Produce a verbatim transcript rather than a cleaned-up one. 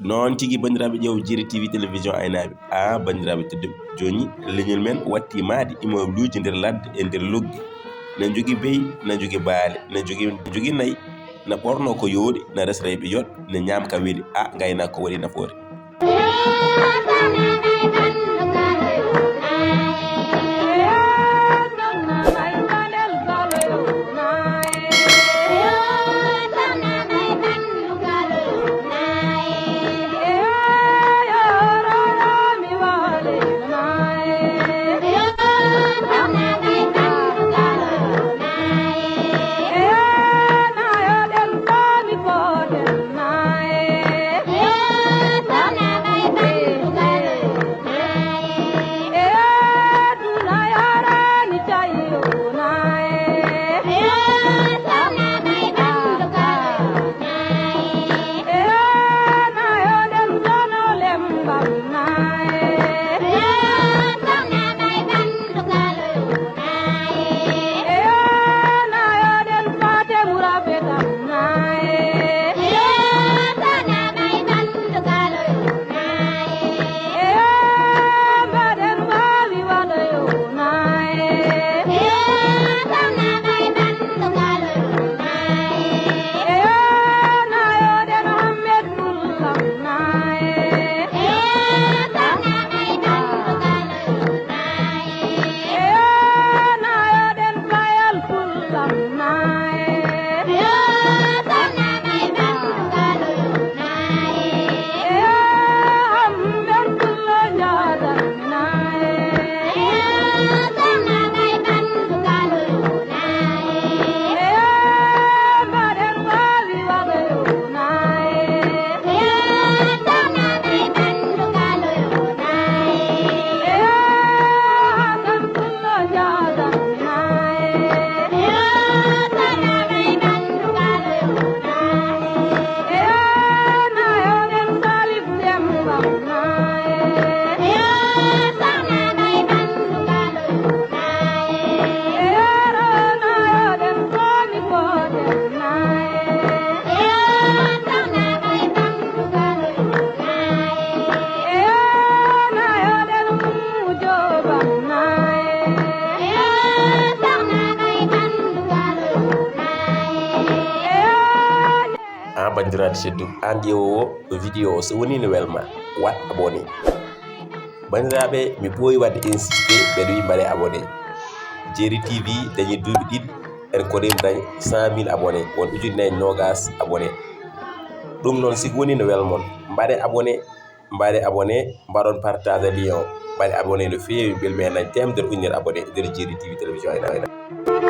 Noon tigi, banndiraaɓe ƴeew Jeeri T V télévision aynaaɓe. Aa, banndiraaɓe tedduɓe, jooni leñol men watti maadi immeuble uji nder ladde e nder logge. Na jogii beyi, na jogii baali, na jogii, na jogii nayi, na ɓornoo ko yooɗi, na resra e ɓe yoɗ, na ñaam ka weli. Aa, ngaynaaka ko waɗi nafoore. An banndiraaɗo tedduɗo, an ƴeewoowo vidéo o, so woni no welma, waɗ abonné. Banndiraaɓe, mi ɓooyi waɗde insisté, mbeɗa wiya mbaɗee abonné. Jeeri T V dañi duuɓi ɗiɗi, en ko rem dañ cent mille abonné, won ujunnaji noogas abonné. Ɗum noon, si woni no welmon, mbaɗee abonné, mbaɗee abonné, mbaɗon partage lien o, mbaɗee abonné no feewi, mbele men nañ teemedere ujunere abonné nder Jeeri T V télévision ayna ayna.